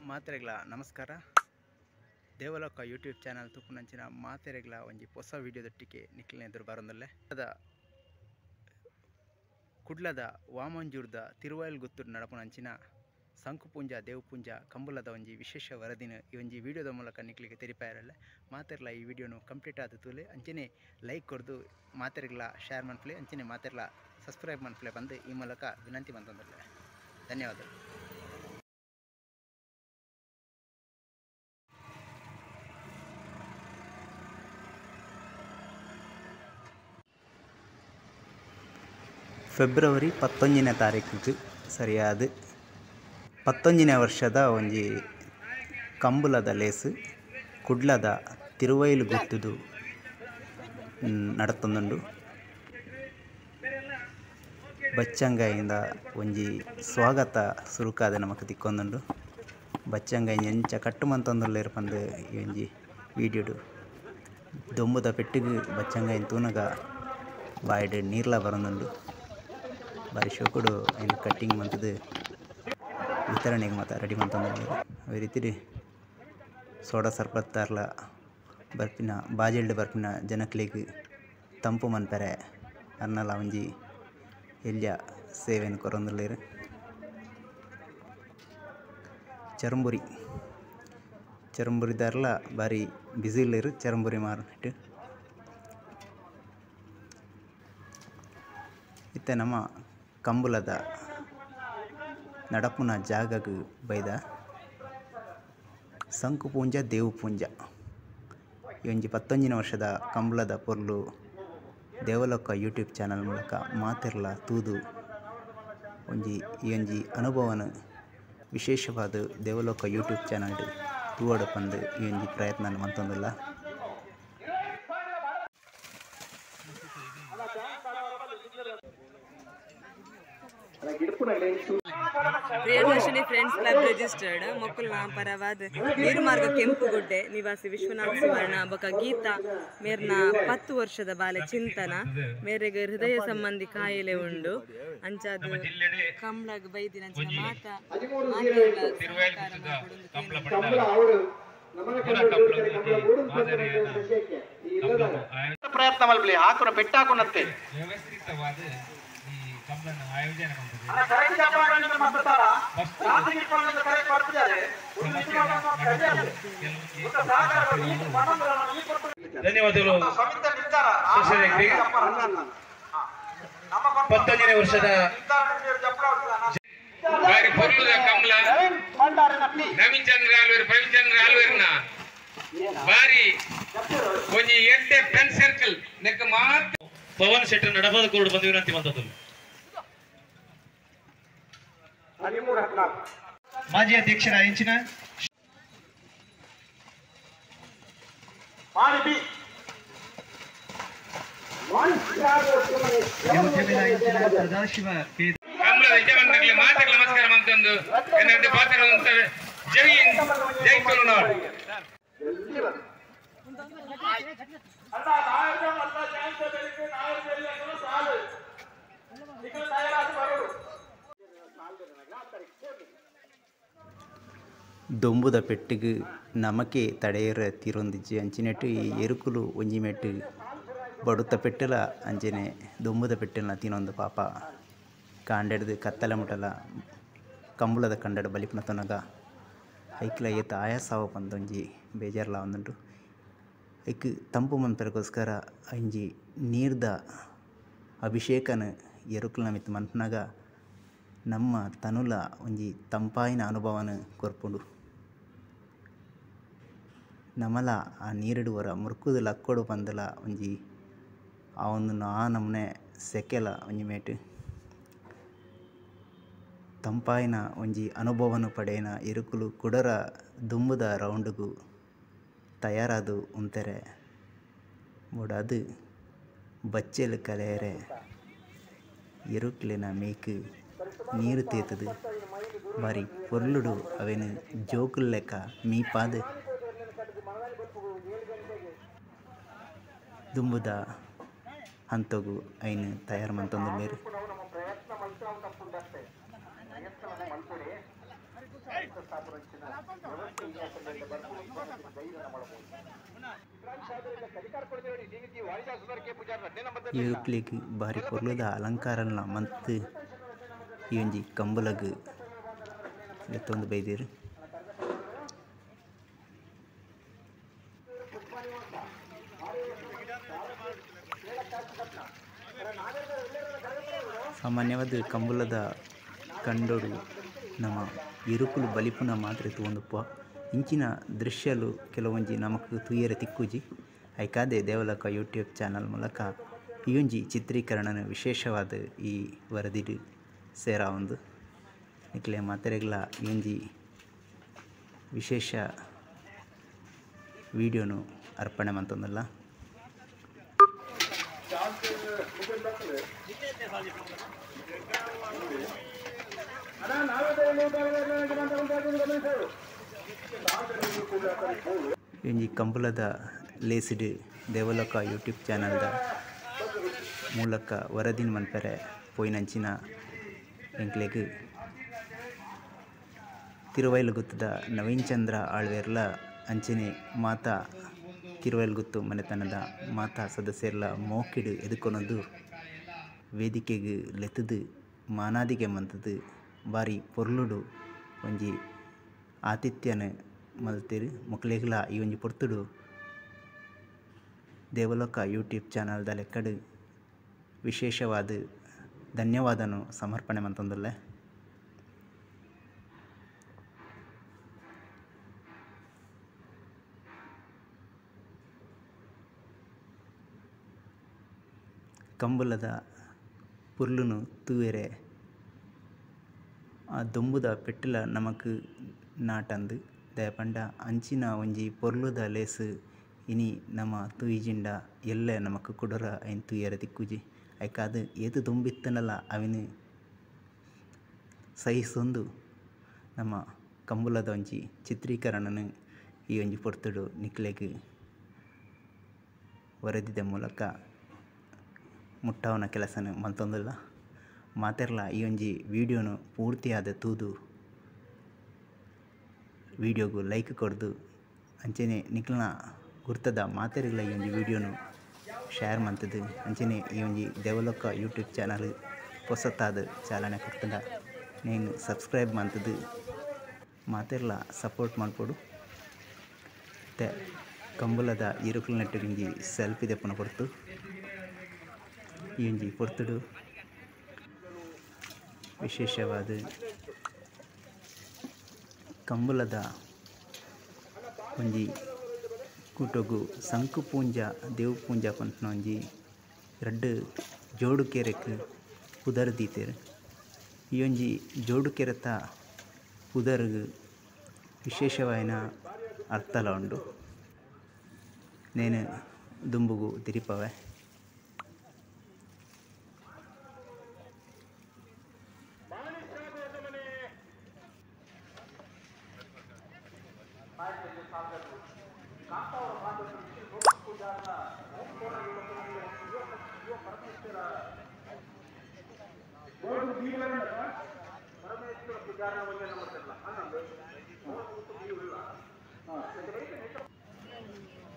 ಮಾತೆರೆಗ್ಲ ನಮಸ್ಕಾರ. ದೇವಲೋಕ YouTube channel ತುಪ್ಪುನಂಚಿನ ಮಾತೆರೆಗ್ಲ ಒಂಜಿ ಹೊಸ ವಿಡಿಯೋದೊಟ್ಟಿಗೆ ನಿಕ್ಲೆನ ಎದುರು ಬರೊಂದುಲ್ಲೆ. ಕುಡ್ಲದ ವಾಮಂಜೂರ್ದ ತಿರುವೈಲ್ ಗುತ್ತುಡು ನಡಪುನಂಚಿನ ಸಂಕುಪೂಂಜ ದೇವಪೂಂಜ ಕಂಬುಲದ ಒಂಜಿ ವಿಶೇಷ ವರದಿನ ಈ ಒಂಜಿ ವಿಡಿಯೋದ ಮೂಲಕ ನಿಕ್ಲೆಗ್ ತೆರಿಪಾಯೆರೆಲ್ಲೆ. ಮಾತೆರ್ಲ ಈ ವಿಡಿಯೋನು ಕಂಪ್ಲೀಟ್ ಆದ್ ತೂಲೆ, ಅಂಚನೆ ಲೈಕ್ ಕೊರ್ದು ಮಾತೆರೆಗ್ಲ ಶೇರ್ ಮನ್ಪುಲೆ, ಅಂಚನೆ ಮಾತೆರ್ಲ ಸಬ್ಸ್ಕ್ರೈಬ್ ಮನ್ಪುಲೆ ಪಂದ್ ಈ ಮೂಲಕ ವಿನಂತಿ ಮನ್ತೊಂದುಲ್ಲೆ. ಧನ್ಯವಾದಗಳು. ಫೆಬ್ರವರಿ 19ನೇ ತಾರೀಕಿಗೆ ಸರಿಯಾದ 19ನೇ ವರ್ಷದ ಒಂಜಿ ಕಂಬುಲದ ಲೇಸು ಕುಡ್ಲದ ತಿರುವೈಲು ಗುತ್ತುದು ನಡತೊಂದುಂಡು. ಬಚ್ಚಂಗಾಯಿಂದ ಒಂಜಿ ಸ್ವಾಗತ ಸುರುಕಾದ ನಮಕ್ ತಿಕ್ಕೊಂದುಂಡು. ಬಚ್ಚಂಗಾಯಿ ಎಂಚ ಕಟ್ಟು ಮಂತೊಂದುಲ್ಲೆರ್ ಪಂದ್ ಈ ಒಂಜಿ ವೀಡಿಯೋಡು ದೊಂಬುದ ಪೆಟ್ಟಿಗ್ ಬಚ್ಚಂಗಾಯಿನ್ ತೂನಗ ಬಾಯಿಡ್ ನೀರ್ಲ ಬರೊಂದುಂಡು. ಬಾರಿ ಶೋಕುಡು ಐನ್ ಕಟ್ಟಿಂಗ್ ಮಂತುದು ವಿತರಣೆಗೆ ಮಾತ ರೆಡಿ ಮಂತೊಂದುಲ್ಲೆರ್. ಅವ್ವೆ ರೀತಿಡ್ ಸೋಡಾ ಸರ್ಬತ್ತಾರ್ಲ ಬರ್ಪಿನ ಬಾಜೆಲ್ಡ್ ಬರ್ಪಿನ ಜನಕ್ಲೆಗ್ ತಂಪು ಮನ್ಪೆರೆ ಅರ್ನಲ ಒಂಜಿ ಎಲ್ಯ ಸೇವೆನ್ ಕೊರೊಂದುಲ್ಲೆರ್. ಚರಂಬುರಿ ಚರಂಬುರಿದಾರ್ಲ ಬಾರಿ ಬಿಸಿ ಉಲ್ಲೆರ್ ಚರಂಬುರಿ ಮಾರ್ಕೆಟ್. ಇತ್ತೆ ನಮ ಕಂಬುಲದ ನಡಪುನ ಜಾಗಗ್ ಬೈದ. ಸಂಕುಪೂಂಜ ದೇವಪೂಂಜ ಈ ಒಂಜಿ 19ನೇ ವರ್ಷದ ಕಂಬುಲದ ಪೊರ್ಲು ದೇವಲೋಕ ಯೂಟ್ಯೂಬ್ ಚಾನಲ್ ಮೂಲಕ ಮಾತೆರ್ಲ ತೂದು ಒಂಜಿ ಈ ಒಂಜಿ ಅನುಭವನ ವಿಶೇಷವಾದ ದೇವಲೋಕ ಯೂಟ್ಯೂಬ್ ಚಾನಲ್ ತೂವೊಡು ಪಂದ್ ಈ ಒಂಜಿ ಪ್ರಯತ್ನ ಮಂತೊಂದುಲ್ಲ. ಪ್ರಿಯದರ್ಶಿನಿ ಫ್ರೆಂಡ್ಸ್ ಕ್ಲಬ್ ರಿಜಿಸ್ಟರ್ಡ್ ಮೊಕ್ಕುಲ್ನ ಪರವಾದ ನೀರ್ಮಾರ್ಗ ಕೆಂಪುಗುಡ್ಡೆ ನಿವಾಸಿ ವಿಶ್ವನಾಥ್ ಸುವರ್ಣ ಬೊಕ ಗೀತಾ ಮೇರ್ನ 10 ವರ್ಷದ ಬಾಲೆ ಚಿಂತನ ಮೇರೆಗೆ ಹೃದಯ ಸಂಬಂಧಿ ಕಾಯಿಲೆ ಉಂಡು. ಅಂಚಾದ ಕಂಬ್ಳಗ್ ಬೈದಿನ ಮಾತ ಪ್ರಯತ್ನ ಮಲ್ಪಲಿ ಹಾಕುನ ಪೆಟ್ಟಾಕುನತ್ತೆ ವ್ಯವಸ್ಥಿತವಾದ ಈ ಕಂಬಳನ ಆಯೋಜನೆ ಮಾಡಿದೆ. ಧನ್ಯವಾದಗಳು. 19ನೇ ವರ್ಷದ ಬಾರಿ ಪೊರ್ಲುದ ಕಂಬಳ ನವೀನ್ ಚಂದ್ರ ಆಲ್ವೇರ್ ಪ್ರವೀಣ್ ಚಂದ್ರ ಆಲ್ವೇರ್ನ ಬಾರಿ ಒಂಜಿ ಎಡ್ಡೆ ಫ್ರೆಂಡ್ ಸರ್ಕಲ್ ನೆಕ್ ಮಾತ್ರ ಪವನ್ ಶೆಟ್ಟರ್ ನಡಬಾದ ಕೋರ್ಡ್ ಬಂದು ವಿನಂತಿ ಮಂತದ್ದು. ಮಾಜಿ ಅಧ್ಯಕ್ಷರ ಇಂಚಿನ ಸದಾಶಿವ ಕಂಬಳದ ಯಜಮಾನರಿಗೆ ಮಾತ್ರ ನಮಸ್ಕಾರ ಮಂತೊಂದು ಎನ್ನ ಪಾತ್ರ ಜೈ ಜೈ ತುಳುನಾಡು. ದೊಂಬುದ ಪೆಟ್ಟಿಗ್ ನಮಕೆ ತಡೆಯರ ತೀರೊಂದಿಜ್ಜಿ. ಅಂಚಿನೆಟ್ ಈ ಎರುಕುಲು ಒಂಜಿ ಮೆಟ್ಟು ಬಡುತ್ತ ಪೆಟ್ಟಲ ಅಂಚನೆ ದೊಂಬುದ ಪೆಟ್ಟೆಲ್ನ ತಿನೊಂದು ಪಾಪ ಕಾಂಡೆಡ್ದು ಕತ್ತಲೆ ಮುಟಲ ಕಂಬುಲದ ಕಂಡಡ್ ಬಲಿಪುನ ತೂನಗ ಐಕ್ಲ ಏತ್ ಆಯಾಸ ಆವು ಪಂದ್ ಒಂಜಿ ಬೇಜಾರ್ಲ ಆವೊಂದುಂಡು. ಐಕ್ ತಂಪು ಮನ್ಪೆರೆಗೋಸ್ಕರ ಒಂಜಿ ನೀರ್ದ ಅಭಿಷೇಕನ್ ಎರುಕುಲ್ನ ಮಿತ್ತ್ ಮನ್ಪುನಗ ನಮ್ಮ ತನುಲ ಒಂಜಿ ತಂಪಾಯಿನ ಅನುಭವನ ಕೊರ್ಪುಂಡು. ನಮಲ ಆ ನೀರುಡು ಒರ ಮುರ್ಕುದು ಲಕ್ಕೊಡು ಪಂದಲ ಒಂಜಿ ಆ ಒಂದು ಆ ನಮೂನೆ ಸೆಕೆಲ ಒಂಜಿ ಮೇಟ್ ತಂಪಾಯಿನ ಒಂಜಿ ಅನುಭವನು ಪಡೆಯಿನ ಎರುಕುಲು ಕುಡರ ದುಂಬುದ ರೌಂಡುಗು ತಯಾರಾದು ಉಂತೆರೆ ಬೋಡಾದ್ ಬಚ್ಚೆಲ್ ಕಲೆಯರೆ ಎರುಕ್ಲೆನ ಮೇಕ್ ನೀರು ತೇತದು ಬಾರಿ ಪೊರ್ಲುಡು ಅವೆನ್ ಜೋಕುಲ್ ಲೆಕ್ಕ ಮೀಪಾದ್ ದುಂಬುದ ಹಂತಗು ಐನ್ ತಯಾರು ಮಂತೊಂದುಲ್ಲೆರ್. ಎರುಕ್ಲೆಗ್ ಬಾರಿ ಪೊರ್ಲುದ ಅಲಂಕಾರಲ ಮಂತ್ ಈ ಒಂಜಿ ಕಂಬುಲಗ್ ಲೆತ್ತೊಂದು ಬೈದೆರ್. ಸಾಮಾನ್ಯವಾದ ಕಂಬುಲದ ಕಂಡೊಡು ನಮ ಎರುಕುಲು ಬಲಿಪುನ ಮಾತ್ರ ತೂವೊಂದುಪ್ಪುವ. ಇಂಚಿನ ದೃಶ್ಯಲು ಕೆಲವೊಂಜಿ ನಮಕ್ ತೂಯೆರೆ ತಿಕ್ಕುಜಿ. ಐಕಾದೆ ದೇವಲಕ ಯೂಟ್ಯೂಬ್ ಚಾನಲ್ ಮೂಲಕ ಈ ಒಂಜಿ ಚಿತ್ರೀಕರಣನ ವಿಶೇಷವಾದ ಈ ವರದಿಡ್ ಸೇರಾವೊಂದು ನಿಕ್ಲೆ ಮಾತೆರೆಗ್ಲ ಈ ಒಂಜಿ ವಿಶೇಷ ವಿಡಿಯೋನು ಅರ್ಪಣೆ ಮಂತೊಂದುಲ್ಲ. ಒಂಜಿ ಕಂಬುಲದ ಲೇಸಿಡ್ ದೇವಲೋಕ ಯೂಟ್ಯೂಬ್ ಚಾನಲ್ದ ಮೂಲಕ ವರದಿನ ಮನ್ಪೆರೆ ಪೋಯಿನಂಚಿನ ಎಂಕ್ಲೆಗ್ ತಿರುವೈಲುಗುತ್ತದ ನವೀನ್ ಚಂದ್ರ ಆಳ್ವೆರ್ಲ ಅಂಚನೆ ಮಾತಾ ತಿರುವೈಲುಗುತ್ತು ಮನೆತನದ ಮಾತಾ ಸದಸ್ಯರ್ಲ ಮೋಕಿಡ್ ಎದುಕೊನೊಂದು ವೇದಿಕೆಗ್ ಲೆತ್ತುದು ಮಾನಾದಿಗೆ ಮಂತುದು ಬಾರಿ ಪೊರ್ಲುಡು ಒಂಜಿ ಆತಿಥ್ಯನ ಮಲ್ತೆರ್. ಮೊಕ್ಲೆಗ್ಲ ಈ ಒಂಜಿ ಪೊರ್ತುಡು ದೇವಲೋಕ ಯೂಟ್ಯೂಬ್ ಚಾನಲ್ದ ಲೆಕ್ಕಡ್ ವಿಶೇಷವಾದ ಧನ್ಯವಾದನು ಸಮರ್ಪಣೆ ಮಂತೊಂದುಲ್ಲೆ. ಕಂಬುಲದ ಪೊರ್ಲುನು ತೂವೆರೆ ಆ ದೊಂಬುದ ಪೆಟ್ಟುಲ ನಮಕ್ ನಾಟಂದು. ದಾಯೆ ಅಂಚಿನ ಒಂಜಿ ಪೊರ್ಲುದ ಲೇಸ್ ಇನಿ ನಮ ತೂಯಿಜಿಂಡ ಎಲ್ಲೆ ನಮಕ್ ಕುಡೊರ ಐನ್ ತೂಯೆರೆ ತಿಕ್ಕುಜಿ. ಐಕಾದ್ ಏತ್ ದೊಂಬಿತ್ತುಂಡಲ ಅವೆನ್ ಸಹಿಸೊಂದು ನಮ್ಮ ಕಂಬುಲದ ಒಂಜಿ ಚಿತ್ರೀಕರಣನ್ ಈ ಒಂಜಿ ಪೊರ್ತುಡು ನಿಕ್ಲೆಗ್ ವರದಿದ ಮೂಲಕ ಮುಟ್ಟಾವುನ ಕೆಲಸನ ಮಲ್ತೊಂದುಲ್ಲ. ಮಾತೆರ್ಲ ಈ ಒಂಜಿ ವಿಡಿಯೋನು ಪೂರ್ತಿಯಾದ ತೂದು ವಿಡಿಯೋಗು ಲೈಕ್ ಕೊರ್ದು ಅಂಚನೆ ನಿಕ್ಲ್ನ ಗುರ್ತದ ಮಾತೆರ್ಲ ಈ ಒಂಜಿ ವಿಡಿಯೋನು ಶೇರ್ ಮಂತುದು ಅಂಚನೆ ಈ ಒಂಜಿ ದೇವಲೋಕ ಯೂಟ್ಯೂಬ್ ಚಾನಲ್ ಪೊಸತಾದ ಚಾಲನೆ ಕೊರ್ತುಂಡ ನೇನ್ ಸಬ್ಸ್ಕ್ರೈಬ್ ಮಂತುದು ಮಾತೆರ್ಲ ಸಪೋರ್ಟ್ ಮಲ್ಪೊಡು. ಮತ್ತೆ ಕಂಬುಲದ ಎರುಕುಲ್ನೊಟ್ಟುಗು ಒಂಜಿ ಸೆಲ್ಫಿ ದೆಪ್ಪುನ ಪೊರ್ತು ಈ ಒಂಜಿ ಪೊರ್ತುಡು ವಿಶೇಷವಾದ ಕಂಬುಲದ ಒಂಜಿ ಕೂಟೊಗು ಸಂಕು ಪೂಂಜ ದೇವು ಪೂಂಜ ಪನ್ಪಿನ ಒಂಜಿ ರಡ್ಡ್ ಜೋಡು ಕೆರೆಕ್ ಪುದರ್ ದೀತೆರ್. ಈ ಒಂಜಿ ಜೋಡು ಕೆರೆತ ಪುದರ್ಗ್ ವಿಶೇಷವಾಯಿನ ಅರ್ಥಲ ಉಂಡು. ನೇನು ದುಂಬುಗು ತಿರಿಪವೆ.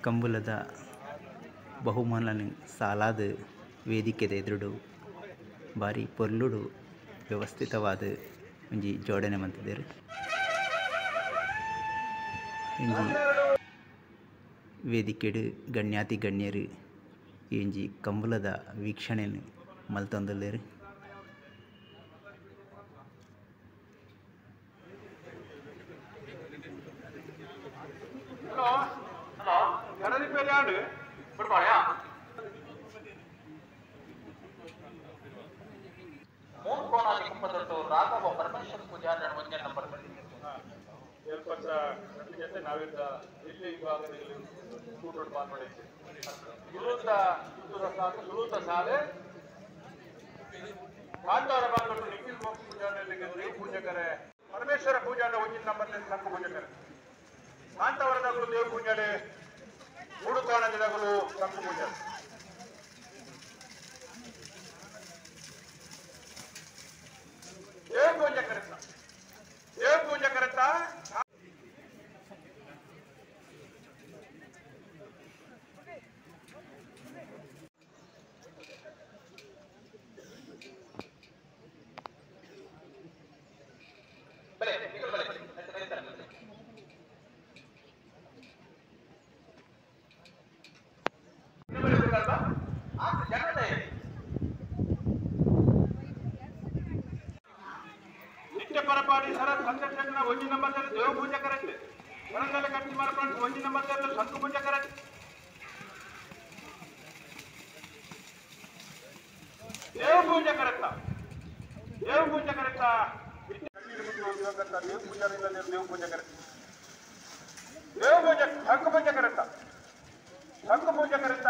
ಕಂಬುಲದ ಬಹುಮಾನನ್ ಸಾಲಾದ ವೇದಿಕೆದ ಎದುರುಡು ಬಾರಿ ಪೊರ್ಲುಡು ವ್ಯವಸ್ಥಿತವಾದ ಒಂಜಿ ಜೋಡಣೆ ಮಂತುದೆರ್. ಒಂಜಿ ವೇದಿಕೆಡ್ ಗಣ್ಯಾತಿ ಗಣ್ಯರು ಈ ಒಂಜಿ ಕಂಬುಲದ ವೀಕ್ಷಣೆನ್ ಮಲ್ತೊಂದುಲ್ಲೆರ್. ಪರಮೇಶ್ವರ ಪೂಜಾಡ ಒಂಜಿನ ನಂಬರ್ ಸಂಕು ಪೂಜಕರೆ ಕಾಂತಾವರದಗಳು ದೇವ ಪೂಜಾಡೆ ಮೂಡುಕಾಣದಗಳು ಸಂಕು ಪೂಜೆ. ದೇವ ಪೂಜೆ ಕರೆತ ದೇವ ಪೂಜೆ ಕರೆತ ಕರೆತ್ತ ಪರಪಾಡಿ ಶರತ್ ಸಂಘಟನೆ ಒಂಜಿ ನಂಬರ್ ದೇವ ಪೂಜೆ ಕರೆಕ್ಟ್ ಒಣಗಲ್ಲ ಕಟ್ಟಿ ಮಾಡ್ಕೊಂಡು ಒಂಜಿ ನಂಬರ್ ಶಂಕು ಪೂಜೆ ಕರೆಕ್ಟ್ ದೇವ ಪೂಜೆ ಕರೆಕ್ಟ ದೇವ ಪೂಜೆ ಕರೆಕ್ಟ ದೇವ ಪೂಜೆ ದೇವ ಪೂಜೆ ಕರೆಕ್ಟ್ ದೇವ ಪೂಜೆ ಶಂಕು ಪೂಜೆ ಕರೆಕ್ಟ ಶಂಕು ಪೂಜೆ ಕರೆಕ್ಟ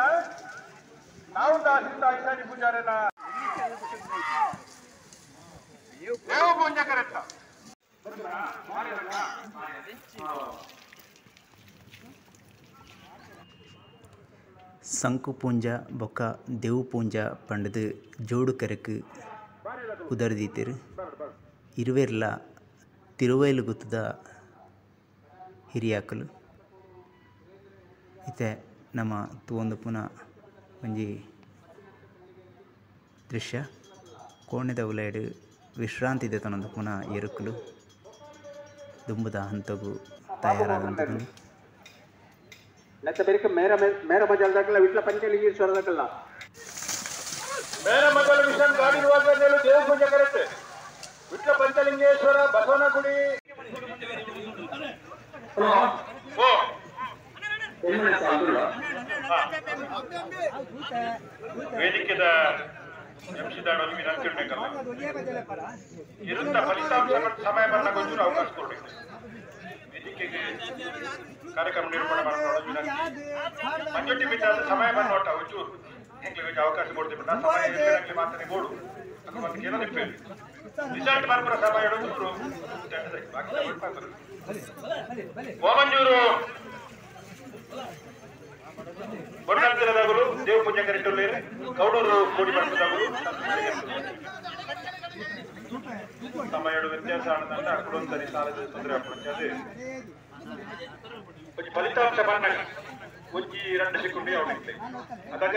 ನಾವು ದಾಸಿಂದ ಐಸಾನಿ ಪೂಜಾರೇನ ದೇವ ಪೂಜೆ ಕರೆಕ್ಟ ಸಂಕು ಪೂಂಜ ಬೊಕ್ಕ ದೇವು ಪೂಂಜ ಪಂಡದು ಜೋಡು ಕರೆಕ್ ಉದರ್ದೀತೆರ್ ಇರುವೆರ್ಲ ತಿರುವೈಲು ಗುತ್ತದ ಹಿರಿಯಾಕಲು ಇತ್ತೆ ನಮ್ಮ ತೂವೊಂದು ಪುನ ಒಂಜಿ ದೃಶ್ಯ ಕೋಣೆದ ಉಲೈಡ್ ವಿಶ್ರಾಂತಿ ದೆತೊನೊಂದು ಪುನ ಎರುಕುಲು ದುಂಬುದ ಹಂತಗು ತಯಾರಾದಂತದ್ದು ಲತ್ತ ಬೆರಿಕ ಮೇರ ಮೇರ ಮಜಲ್ದಾಕಲ್ಲ ವಿಟ್ಲ ಪಂಚಲಿಂಗೇಶ್ವರದಾಕಲ್ಲ ಮೇರ ಮಜಲ್ ಮಿಷನ್ ಗಾಡಿ ನಿವಾಸದಲ್ಲಿ ದೇವ ಪೂಜೆ ಕರೆಕ್ಟ್ ವಿಟ್ಲ ಪಂಚಲಿಂಗೇಶ್ವರ ಬಸವನಗುಡಿ ಓ ವೇದಿಕೆದ ಎಂಸಿದಾಡೋದು ವಿನಂತಿ ಇರಬೇಕಲ್ಲ ಇರುತ್ತ ಫಲಿತಾಂಶ ಸಮಯ ಬಂದಾಗ ಒಂಚೂರು ಅವಕಾಶ ಕೊಡಿ ವೇದಿಕೆಗೆ ಕಾರ್ಯಕ್ರಮ ನಿರೂಪಣೆ ಮಾಡ್ಕೊಳ್ಳೋದು ವಿನಂತಿ ಮಂಜುಟ್ಟಿ ಬಿದ್ದಾದ ಸಮಯ ಬಂದ ಒಟ್ಟ ಒಂಚೂರು ಹೆಂಗ್ಲಿಗೆ ಅವಕಾಶ ಕೊಡ್ತೀವಿ ಸಮಯ ಇರಲಿ ಮಾತಾಡಿ ಬೋಡು ಅದು ಮತ್ತೆ ಏನೋ ನಿಪ್ಪೇಳಿ ರಿಸಲ್ಟ್ ಬರ್ಬರ ಸಮಯ ಒಂಚೂರು ಬಾಕಿ ವಾಮಂಜೂರು ಬೊಡ್ಡಂತಿರದಾಗಲು ದೇವ ಪೂಜೆ ಕರೆಕ್ಟಲ್ಲಿ ಕೌಡೂರು ಕೋಡಿ ಪಡ್ಪದಾಗಲು ತಮ್ಮ ಎರಡು ವ್ಯತ್ಯಾಸ ಆನಂದ ಅಕ್ಕಡೊಂದ್ಸರಿ ಸಾಲದ ತೊಂದರೆ ಅಪ್ಪುಂಚಿ ಒಂಜಿ ಫಲಿತಾಂಶ ಬಂದಾಗ ಒಂಜಿ ಎರಡು ಸಿಕ್ಕೊಂಡು ಅವನಿಗೆ ಅದಾಗ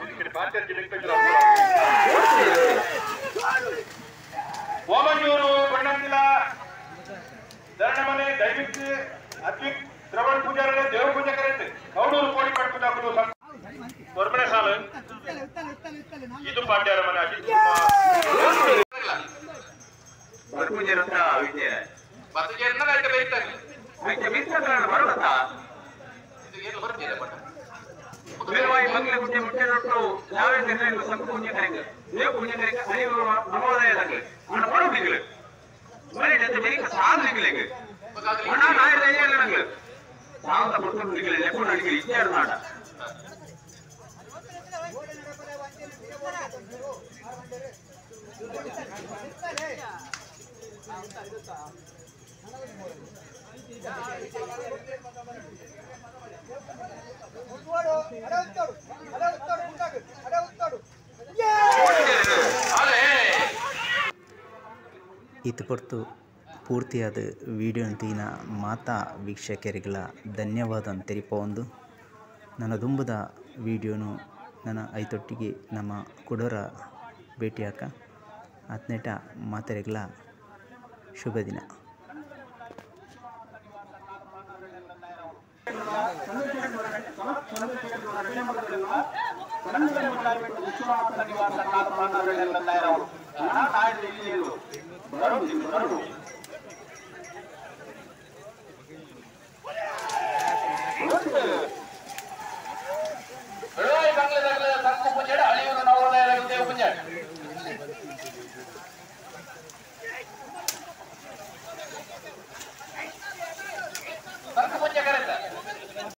ಇದಕ್ಕೆ ಪಾತ್ಯ ವಾಮಂಜೂರು ಬೊಡ್ಡಂತಿಲ ಧರಣಮನೆ ದೈವಿಕ್ ಅದ್ವಿಕ್ ಶ್ರವಣ್ ಪೂಜಾರ ದೇವ ಪೂಜೆ ಕರೆಕ್ಟ್ ಕೌಡೂರು ಕೋಡಿ ಪಡ್ಪದಾಗಲು ಹೊರಗಡೆ ಸಾಲ ಇದು ಪಾಂಡ್ಯರ ಮನೆ ಅಜಿತ್ ಇತ್ತು ಪೊರ್ತು ಪೂರ್ತಿಯಾದ ವಿಡಿಯೋ ತೀನ ಮಾತಾ ವೀಕ್ಷಕರಿಗಳ ಧನ್ಯವಾದ ತೆರಿಪೊಂದು ನನ್ನ ದುಂಬುದ ವಿಡಿಯೋನು ನನ್ನ ಐತೊಟ್ಟಿಗೆ ನಮ್ಮ ಕುಡೋರ ಭೇಟಿಯಾಕ ಆತ್ನೇಟ ಮಾತರಿಗಳ ಶುಭ ದಿನ. ಬರಡು.